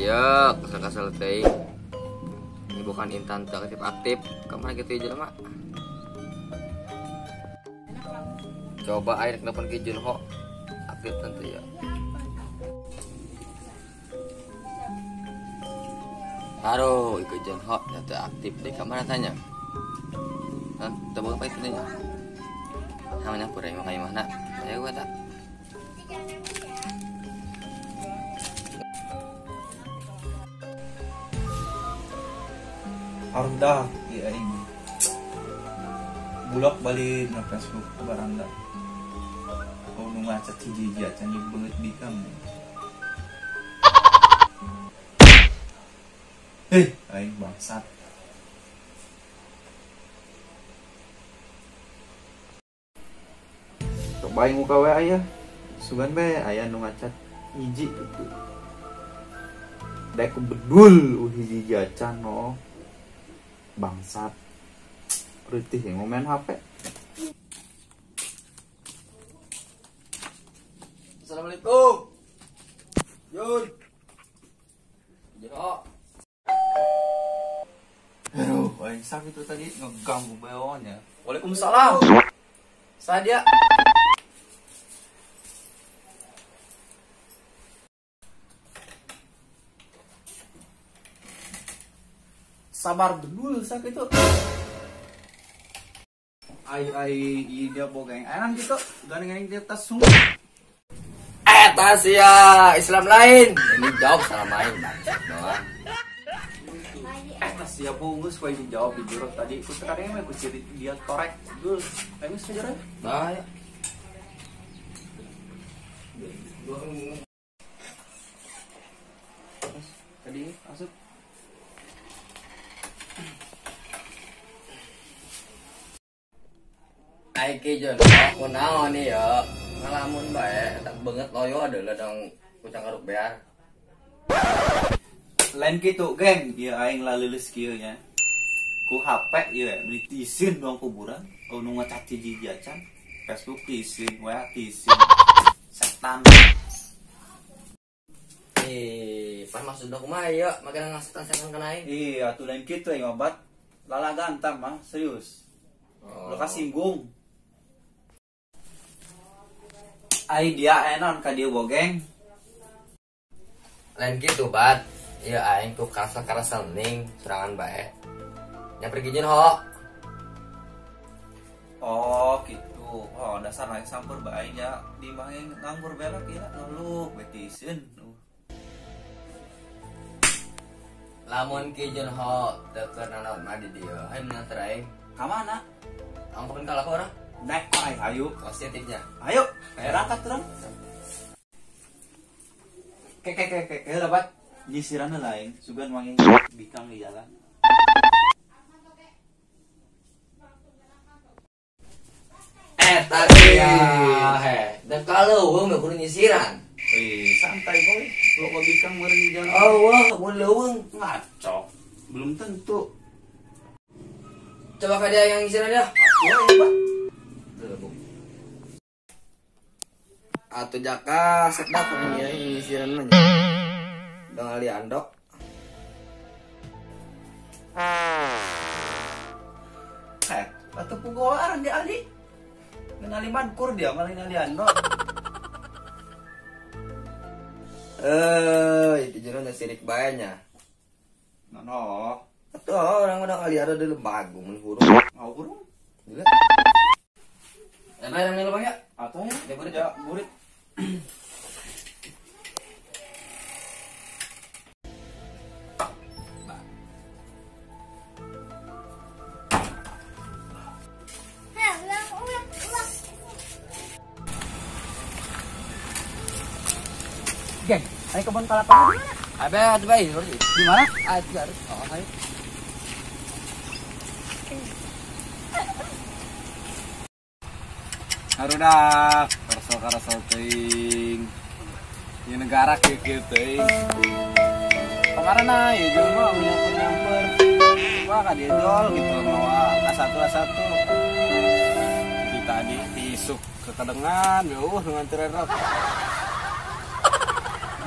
ya, kesel-kesel teuing. Ini bukan Intan teu aktif-aktif. Kamana kitu jelema? Coba air telepon ke Junho. Aktif tentu ya. Aduh, ikut Junho teu aktif di kamar tanya. Hah, teu boga apa itu tanya? Namanya pura imah ka imahna. Ayo gua tak. Arudah ieu aing. Bulak balik na Facebook baranda. Oh nu ngacat hiji-hiji acan ieu beungeut bikang. Aing bangsat. Coba aing muka we aya. Sugan be aya nu ngacat hiji gitu. Daek bedul hiji-hiji acan no. Bangsat. Rutih yang mau main HP. Assalamualaikum. Jun. Junho. Aduh, aing sakit tuh tadi ngeganggu beonya. Waalaikumsalam. Sadia. Sabar dulu sakit itu. Ai ai dia boga yang enak gitu. Gandeng-gandeng di atas sungguh. Tas ya Islam lain. Ini jawab salah main bangsat doang. Tas ya bungus wae dijawab di juruk tadi. Ku sekarang mah ku ciri dia torek dul. Ayo geus kejar. Nah, ya. Tadi asup. Ai ki Junho kunaon ieu ya? Ngalamun bae eta beungeut loyo adalah dong kucang karuk bear. Lain kitu, geng. Ieu aing laleuleus kieu nya. Ku HP ieu beli tisin dong kuburan. Oh nu ngacat hiji acan. Facebook tisin, WA tisin. Setan. Pas maksudna kumaha ieu? Make ngasetan-setan kana aing. Iya, atuh lain kitu aing obat. Lalagan tam mah serius. Oh. Lo kasinggung. Ai dia enon ka dieu bogeng. Lain kitu bat. Ieu aing ku karasa-karasa ning serangan bae. Nya pergi Junho. Oh, gitu. Oh, dasar aing sampur bae nya di imah nganggur belak ieu ngeluh betiseun. Lamun ki Junho teu keur nanaon mah di dieu. Hayu mengantar aing. Ka mana? Angkupin kalah orang. Nek aing ayo. Positifnya. Ayo, berangkat terus. Ke ke ke ke dapat nyisiran lain, sugan wangi bikang di jalan. Tadi ya, he. Dan kalau leuweung mah kudu nyisiran. Santai boy, lo kok bikang meureun di jalan. Oh, wah, mun leuweung ngaco. Belum tentu. Coba ka dia yang nyisiran dia. Aku ya, Pak. Atuh jaka sedap ini nyisiran mah. Dong ali andok. Atuh pugoaran dia ali. Ngali madkur dia malah ngali andok. Itu jero sirik bae nya. No. Atuh orang udah kali ada di lembaga mun hurung. Mau hurung? Gila. Emang yang lubang ya? Atau ya? Dia burit ya, burit. Geng, ayo kebun kelapa di mana? Abe, ada bayi, di mana? Ada. Oh, ayo. Harudak, karasol-karasol teuing. Ieu negara kieu-kieu teuing. Kemarin ah, ieu jelema nyamper-nyamper. Wah, ka dieu jol gitu mawa ka satu. Di tadi isuk kekedengan, eueuh nganter rok.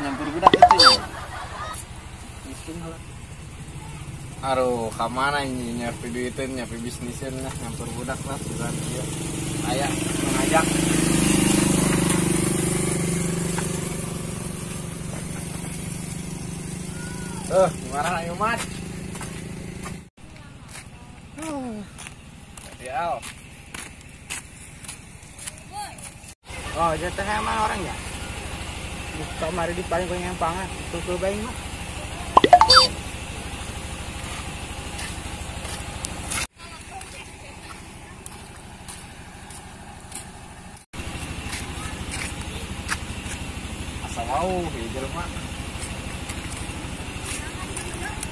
Nyamper budak itu. Cicing heula. Aduh, kamana ini nyapi duitin, nyapi bisnisin lah, nyampur budak lah, bukan iya. Aya mengajak. Gimana ayo mat? Ya. Oh, jatuh emang orang ya. Buka mari di paling kau yang pangan, tutul baing mah. Asa wau, ya jelema.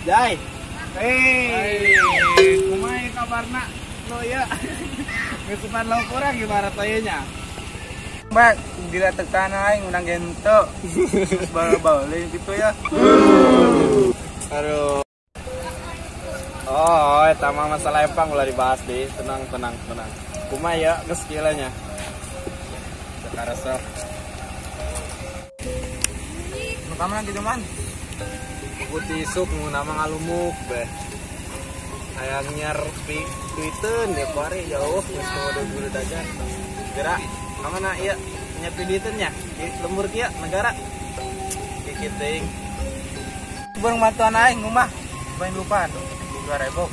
Jai. Hei, kumaha kabarna? Lo ya. Geus lauk urang gimana tayeunya? Mbak, gila tekan aing undang gente. Terus balik gitu ya. Aduh. Oh, eta mah masalah empang ulah dibahas deh. Tenang, tenang, tenang. Kumaha ya geus kieu nya. Sekarang sok. Nu kamana gitu man? Putih isuk nu nama ngalumuk beh. Hayang nyar duiteun ya kuari jauh geus teu guru aja. Gerak kamana ieu nyapi duiteun nya di lembur kieu negara. Kieu teuing. Bareng bantuan aing ngumah. Bain lupa 2000.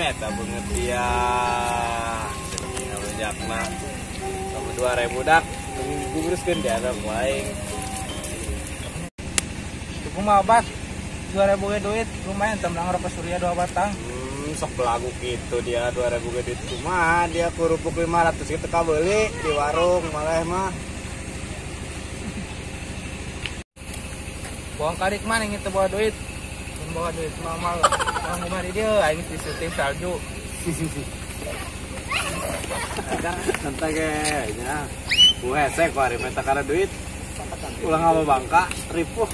Eta beungeut dia. Cenah ngabejakna. Sama 2000 dak diguruskeun di ada ku aing. Kumaha obat 2000 ge duit lumayan temlang rokok surya 2 batang. Sok belagu gitu dia 2000 ge duit kumaha dia kerupuk 500 gitu kabeuli di warung malah mah. Bohong karik mana yang itu bawa duit. Mun bawa duit mah mal. Bohong kumaha di dieu aing di syuting salju. Santai ge nya. Ku hese ku ari meta kana duit. Ulah ngaba bangka ripuh.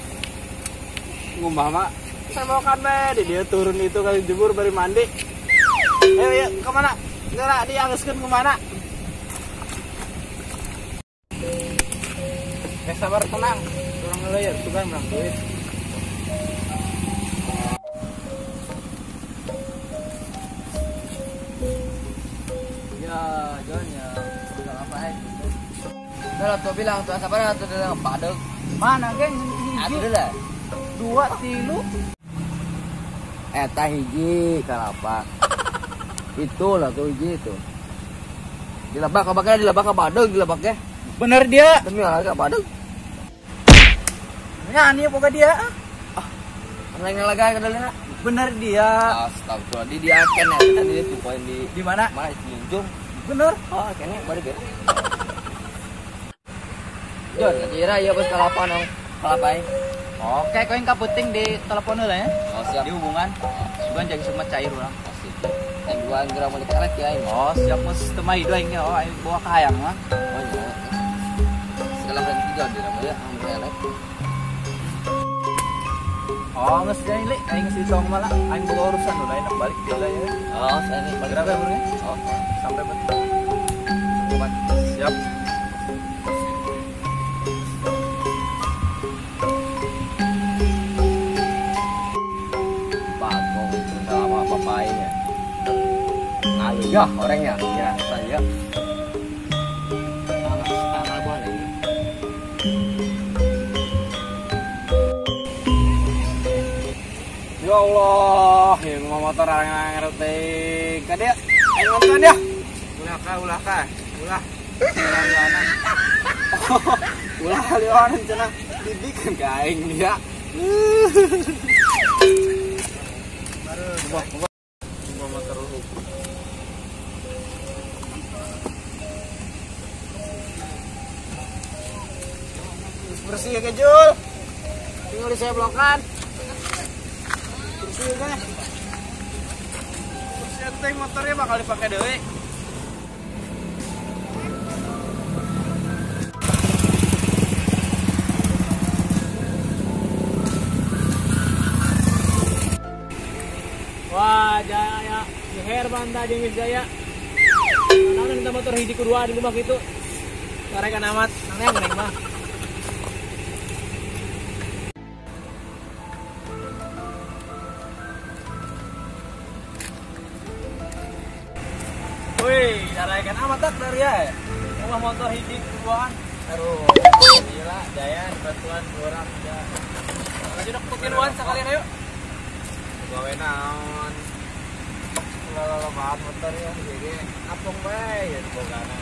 Ngumbah mah semokan be di dia turun itu kali jebur bari mandi. Ayo ya kemana? Geura dianggeuskeun kemana? Ya sabar tenang, urang ngeuleuyeur sugan urang duit. Ya, John ya. Udah apa aing? Udah tuh bilang tuh sabar tuh udah padeg. Mana geng? Atuh lah. 2 3 eta hiji kalapa. Itulah tuh hiji itu. Dilebak kabaknya dilebak ka badeg dilebak ge. Bener dia. Demi Allah ka badeg. Nya nih boga dia. Ah. Lain ngalaga kadalina. Bener dia. Astagfirullah di dia ken eta tadi tuh poin di mana? Mana Junjung. Bener. Oh, kene badeg ge. Jon, kira ya bos kalapa nong. Kalapa aing. Oke, kau yang kaputing di telepon lah ya. Oh, siap. Di hubungan. Sugan jadi semua cair orang. Oh, siap. Yang dua geura mau dikelek ya aing. Oh, siap mas temai dua ini. Oh, aing bawa ke hayang mah. Oh, iya. Segala berhenti di nama ya, aing kelek. Oh, geus jadi li, aing geus ditong malah. Aing bawa urusan dulu aing balik deui ya. Oh, saya ini balik berapa ya? Oh, sampai betul. Siap. Ya, orangnya. Ya, saya. Tanah boleh. Ya Allah, yang mau motor orang ngerti. Ka dia, ayo nonton dia. Ulah ka, ulah ka. Ulah. Ulah liwanan cenah dibikin ka aing dia. Baru. Motor lu. Bersih ya Jul. Tinggal di saya blokan. Bersih ya. Bersih teh motornya bakal dipakai deui. Wah, Jaya, si Herman tadi Wijaya. Mana minta motor hiji kedua di rumah gitu. Tarekan amat, nang neng mah. tak dari ya. Rumah motor hiji keduaan. Aduh, gila Jaya bantuan orang ya. Lanjut ke tiluan sekalian ayo. Gawe naon. Ulah banget motor ya, jadi apung bae ya dibogana.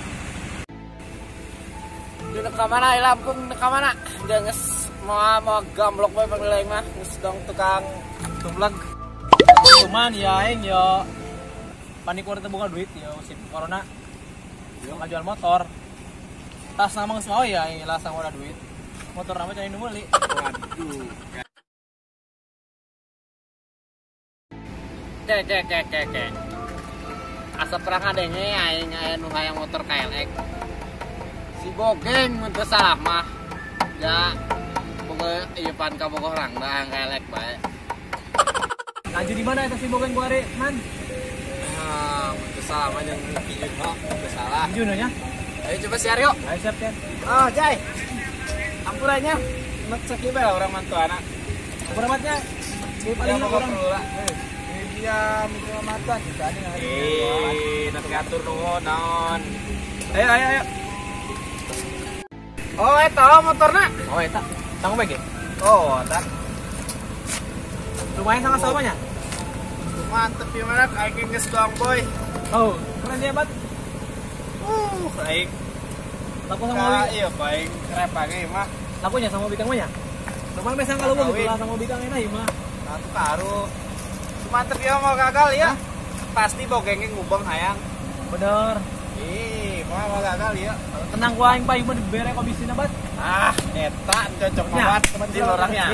Di ka mana Lampung ka mana? Dia geus mau gamblok bae panggil aing mah, geus dong tukang tumleg. Cuman ya aing yo panik urang teu boga duit ya musim corona. Yo ngajual motor. Tas nama geus mau ya aing lah sama duit. Motor nama cari nu meuli. Waduh. Cek cek cek cek cek. Asa perang adenge aing aya nu hayang motor KLX. Si Bogeng mun teu salah mah. Ya boga ieu pan ka bogoh rangda hayang KLX bae. Laju di mana eta si Bogeng gua ari, Man? Ah, mun teu salah mah jeung Ki Junho, mun teu salah. Junho nya. Ayo coba si Aryo. Ayo siap, Ken. Oh, Jai. Ampurannya. Nek sakieu bae lah urang mantuana. Ampura matnya. Si paling Ya, urang. perlu lah. Iya, mikir mata kita nih. Eh, tapi atur nuhun naon. Ayo, ayo, ayo. Oh, eta motorna. Oh, eta. Tanggung bae ge. Oh, eta. Lumayan sangat samanya. Mantep ya mana aing geus doang boy. Oh, keren ya, Bat. Aing Laku sama ka ieu aing rep ge mah. Lakunya sama bikang mah nya. Lumayan bisa kalau mau gitu lah sama bikang enak ieu mah. Satu karu. Mantep ya mau gagal ya. Pasti bogengnya ngubeng hayang. Bener. Ih, mau gagal ya. Tenang gua aing paling dibere komisina, Bat. Ah, eta cocok banget di lorangnya.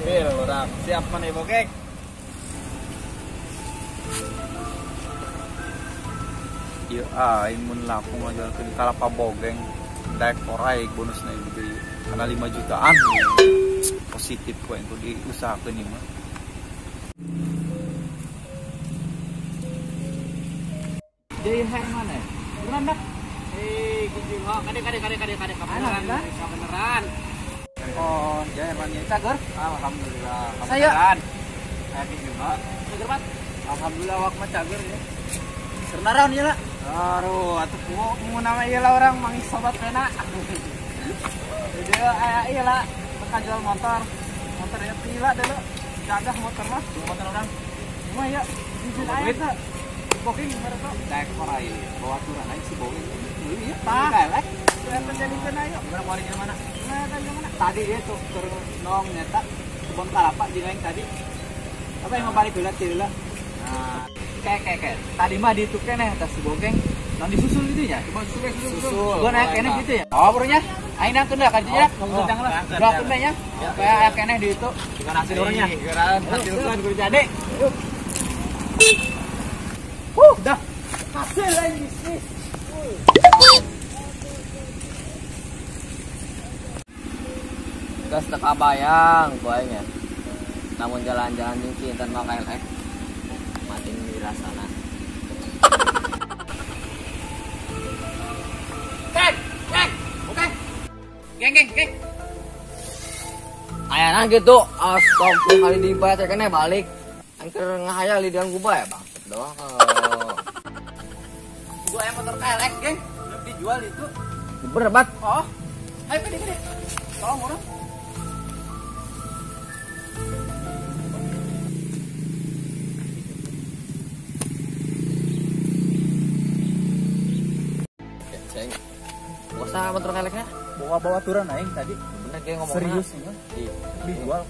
Deal lorang. Siap mana bogeng? Ieu aing mun laku ngajualkeun kalapa bogeng daek korai bonusna gede karena 5 jutaan. Positif ku aing kudu diusahakeun ieu mah. Jadi hayang mana? Beneran dak? Eh, Ki Junho, kade kade kade kade kade kabeneran. Kabeneran. Oh, Jaya Herman cager. Alhamdulillah. Saya. Saya Ki Junho. Cager, Bat. Alhamdulillah awak mah cager ya. Senaran ieu lah. Aduh, atuh ku nama ieu lah orang manggih sobat pena. Jadi aya ieu lah teka jual motor. Motor ya pila dulu. Gagah motor mah. Motor orang. Cuma ya izin aya teh. Booking mereka Daek korai bawa aturan aing si bogeng meuli ya. Tah. Kelek. Saya penjadikeun ayo. Gimana mau di mana? Nah, tadi mana? Tadi dia tuh keur nong nyata kebon kalapa jeung aing tadi. Apa yang mau balik heula teh heula. Nah, kayak tadi mah di itu keneh atas si bogeng non disusul gitu ya. Cuma susul susul. Gua naik keneh gitu ya. Oh, bro nya. Aing nangkeun lah ka dieu ya. Oh, Doakeun nya. Kayak aya keneh di itu. Bukan hasil orangnya. Hasil kan kudu jadi. Dah. Hasil lain bisnis. Geus teu kabayang ku aing ya. Namun jalan-jalan jeung Kintan mah KLX. Mating dirasana. Geng, geng, oke. Geng, geng, geng. Ayana gitu, astagfirullah kali dibayar teh keneh balik. Angker ngahayal di dalam gua ya, Bang. Doang. Gua yang motor KLX, geng. Belum dijual itu. Bener, Bat. Oh. Ayo kade kade. Tolong orang. Ceng. Puasa motor KLX-nya? Bawa-bawa aturan aing tadi. Bener kayak ngomongnya. Serius ini. Iya. Dijual.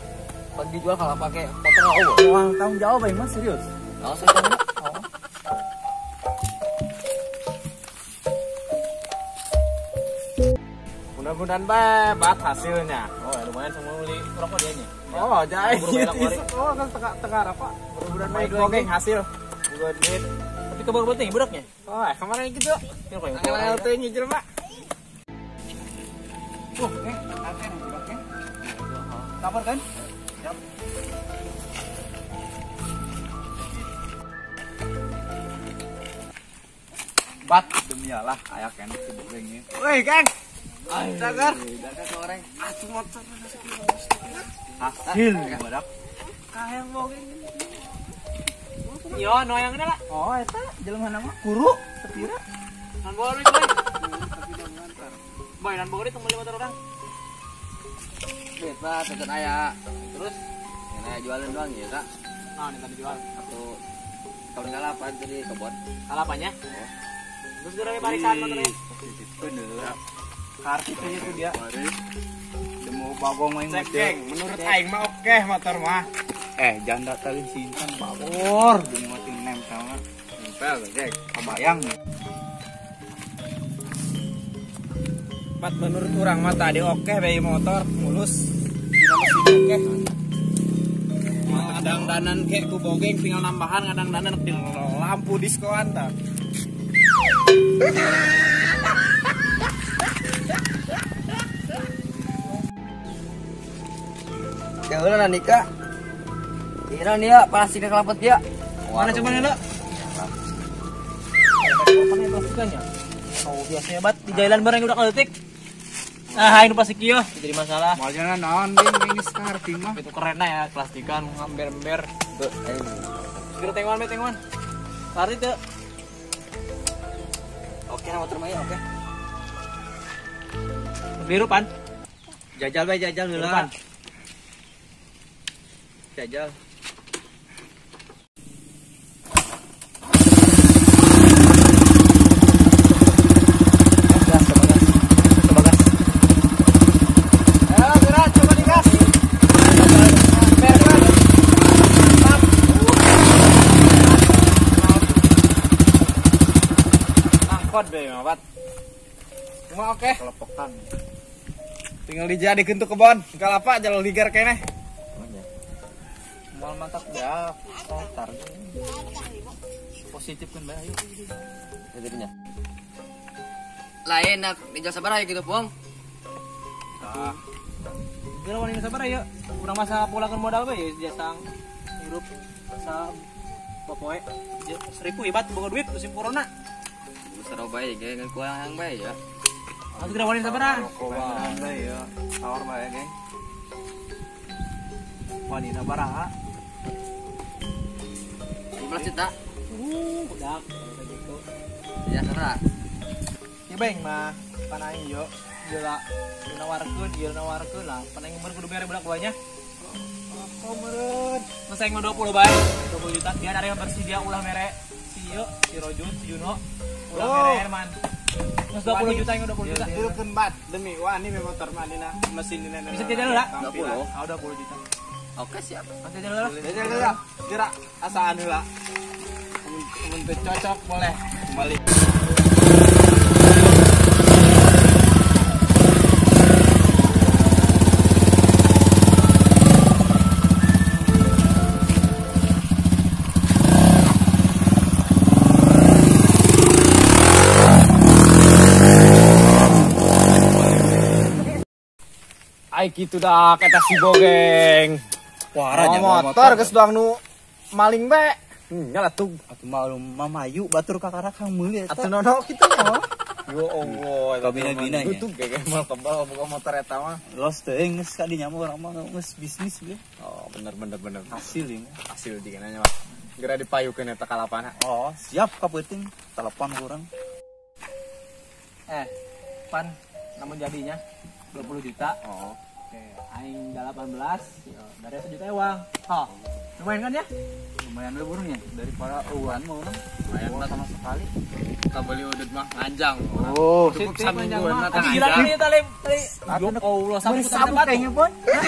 Pag dijual kalau pakai motor enggak eueuh. Wah, tanggung jawab aing mah serius. Enggak usah jangan. Oh. Mudah-mudahan bae bat hasilnya. Oh, ya lumayan sama beli rokok dia nya. Oh, jai. Buru Oh, kan teka apa? Mudah-mudahan Main bae dua bogeng hasil. Boga duit. Tapi kebor penting budaknya. Oh, kemarin gitu. Angel teh nyijil, Pak. Oke, oke. Kabar kan? Siap. Bat demi Allah aya keneh si bogeng ieu. Woi, Kang. Cager. Dadah goreng. Atuh motor Hasil badak. Kahayang bogeng. Yo, no yang lah. Oh, eta jelema nama kuru sepira. Nan boga duit, boy. Tapi udah ngantar. Boy, nan boga duit beli motor orang. Duit lah, tetep aya. Terus yang jualan doang ya, Kak. Nah, ini tadi jual. Atau kalau nggak lapan jadi kebon. Kalapanya? Oh. Terus gue barisan motornya. Bener. Kartunya tuh dia. Demo bagong main Cek, geng. Menurut aing mah oke motor mah. Jangan datalin si Intan babor. Demo ting nempel mah. Nempel, geng. Kebayang. Pat menurut orang mah tadi oke bayi motor mulus. Dina mesin oke. Ngadang-danan kek ku bogeng tinggal nambahan ngadang-danan di lampu diskoan tah. Ya udah nikah. Kira nih ya plastiknya kelapet ya. Mana coba nih, Dok? Apa plastikannya? Oh, biasanya bat di jalan bareng udah kaletik. Nah, ini plastik ieu jadi masalah. Maljana naon geng geus ngarti mah. Itu keren ya plastikan ngamber-ember. Kira tengoan be tengoan. Lari teu. Oke, nah motor mah ya, oke. Biru pan. Jajal bae jajal heula. Jajal. Gas, coba gas. Coba gas. Ayo, gerak, coba digas. Mantap. Angkot be, Bat. Cuma oke. Kelepokan. Tinggal dijadikeun tuh kebon. Kalapa jalur ligar keneh. Moal mantap ya, kotor. Positif kan bae ayo. Jadinya. Lain nak dijual sabar aja gitu, Pong. Tah. Geura wani sabar ayo. Urang masa pulangkeun modal bae jasa hirup sa popoe 1000 ibat boga duit musim corona. Seru bae ge ngan kurang yang bae ya. Atuh geura wani sabar ah. Bae bae ya. Tawar bae geng. Wani sabaraha? 15 juta. Udah kayak gitu. Ya serah. Ya beng mah pan aing yo. Gila, nawarkeun, ieu nawarkeun lah. Pan aing kudu bere budak duanya. Oh, meureun. Masa aing mah 20 bae, 20 juta. Dia ada yang bersih dia ulah mere si ieu, si Rojun, si Juno. Ulah mere Herman. Terus 20 juta aing 20 juta. Deukeun bat demi wani motor mah dina mesin dina. Bisa jajan heula? 20. Ah, 20 juta. Oke, siap. Masih jalan heula. Jajan heula. Gerak asaan heula. Mun teu cocok boleh kembali. Ai kitu dah kata si bogeng. Wah, motor geus doang nu maling bae. Nya lah tuh. Atuh malu mamayu batur kakarak kang meuli eta. Atuh nono kitu nya. Yo Allah, kabina-bina nya. Tuh gege mah kebal boga motor eta mah. Los teuing geus kadinya mah urang mah geus bisnis ge. Oh, bener bener bener. Hasil ieu. Hasil jigana nya mah. Geura dipayukeun eta kalapana. Oh, siap kapeuting telepon urang. Pan namun jadinya 20 juta. Oh. Oke, aing 18, ya, dari 1 juta ewang. Oh, lumayan kan ya? Lumayan we burungnya daripada eueuan mah urang. Lumayan sama sekali. Kita beli udut mah nganjang. Oh, cukup samingguan mah nganjang. Gila ini tali tali. Ya Allah, sabu kayaknya pon. Hah?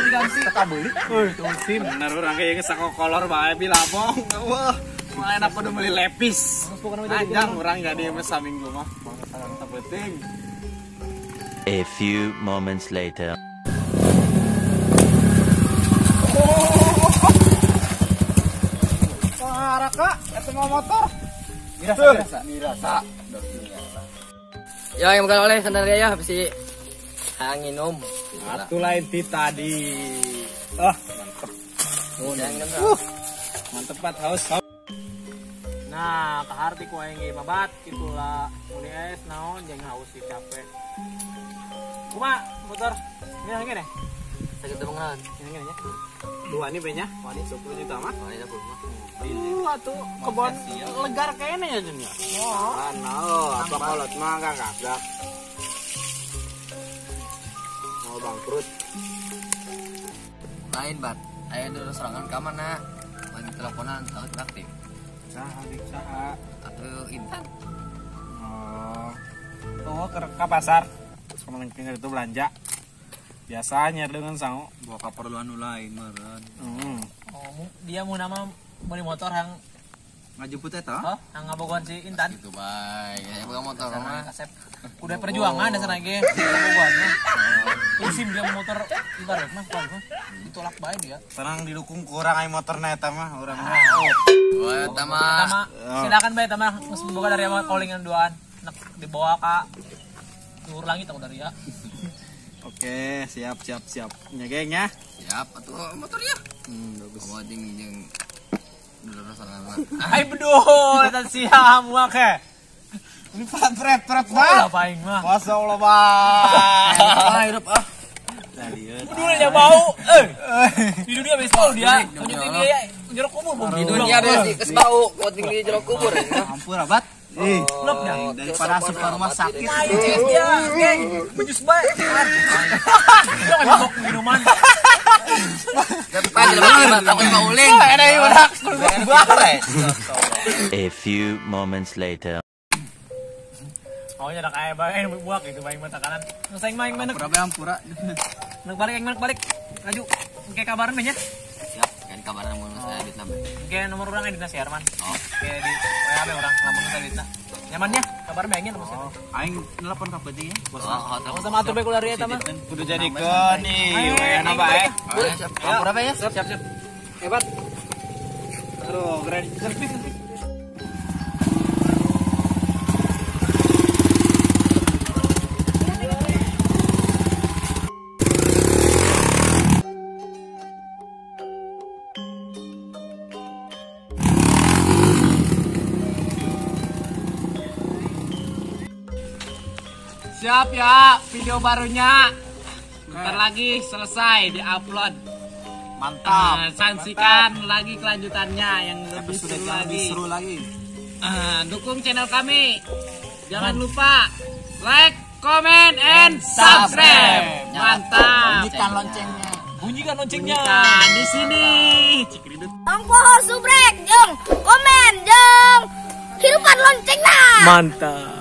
Diganti. Teka beli. Euy, tuh sih bener urang kayak geus sakokolor bae bilabong. Wah, malah enak kudu meuli lepis. Nganjang urang jadi mah saminggu mah. Teu penting. A few moments later. Wah, Raka, eta mau motor. Mirasa, mirasa. Ya, yang bukan oleh sandal ya, besi anginum. Atuh lain ti tadi. Ah, mantep. Oh, jangan. Mantep pat haus. Nah, kaharti ku aing ge mabat kitu lah. Muli es naon jeung haus sih capek. Kuma motor ini lagi deh. Sakitu banget. Ini nya. Dua nih be nya. Wani 10 juta mah. Wani 10 mah. Atuh kebon legar kayaknya ya Jun ya. Oh. Ano, apa kolot mah enggak. Mau bangkrut. Lain bat. Aya dulu serangan ka mana? Lagi teleponan tahu aktif. Saha saha. Atau Intan. Oh. Tuh ke pasar. Terus kemarin itu belanja. Biasanya dengan sangu bawa keperluan lain meureun. Oh, dia mau nama beli motor yang ngajemput eta? Hah? Yang ngabogohan si Intan. Gitu bae. Ya boga motor mah. Kasep. Udah perjuangan dasar ge. Ngabogohannya. Musim dia motor ibarat mah ditolak bae dia. Tenang didukung kurang ai motorna eta mah urang mah. Oh, eta mah. Silakan bae eta mah geus boga dari callingan duaan. Nek dibawa ka luhur langit aku dari ya. Oke, siap. Nya geng ya. Siap atuh motor ya. Bagus. Bawa jeung jeung dulur sorangan. Ai bedul eta sia muak he. Ini pret banget. Lah paing mah. Masyaallah bang. Ah hirup ah. Bedul nya bau. Di dunia bes bau dia. Lanjutin dia jeruk kubur. Di dunia bes geus bau, kuat di jeruk kubur. Ampun rabat. Ih, daripada asup ke rumah sakit. Lain dia, geng. Bejus bae. Dia ngajak minuman. Depan jelema takut mauling. A few moments later. Oh, nya dak aya bae nu buak gitu bae mata kanan. Nu saing maing manuk. Ampura ampura. Nuk balik aing manuk balik. Laju. Engke kabaran mah nya. Siap, kan kabaran mun saya duit nambah. Engke nomor urang aya dina si Herman. Oh. Engke di WA be urang lamun saya duitna. Nyamannya kabar bae nya lamun saya. Aing nelpon ka peuting ya. Bos. Oh, sama atur bae kula ari eta mah. Kudu jadikeun nih, WA-na bae. Ampura bae ya. Siap, siap. Hebat. Aduh, keren. Siap ya, video barunya bentar lagi selesai diupload. Mantap. Saksikan lagi kelanjutannya yang lebih seru lagi. Seru lagi. Dukung channel kami. Jangan lupa like, comment, and subscribe. Mantap. Bunyikan loncengnya. Bunyikan loncengnya. Bunyikan di sini. Tong poho subrek, jong komen, jong hidupan loncengna. Mantap.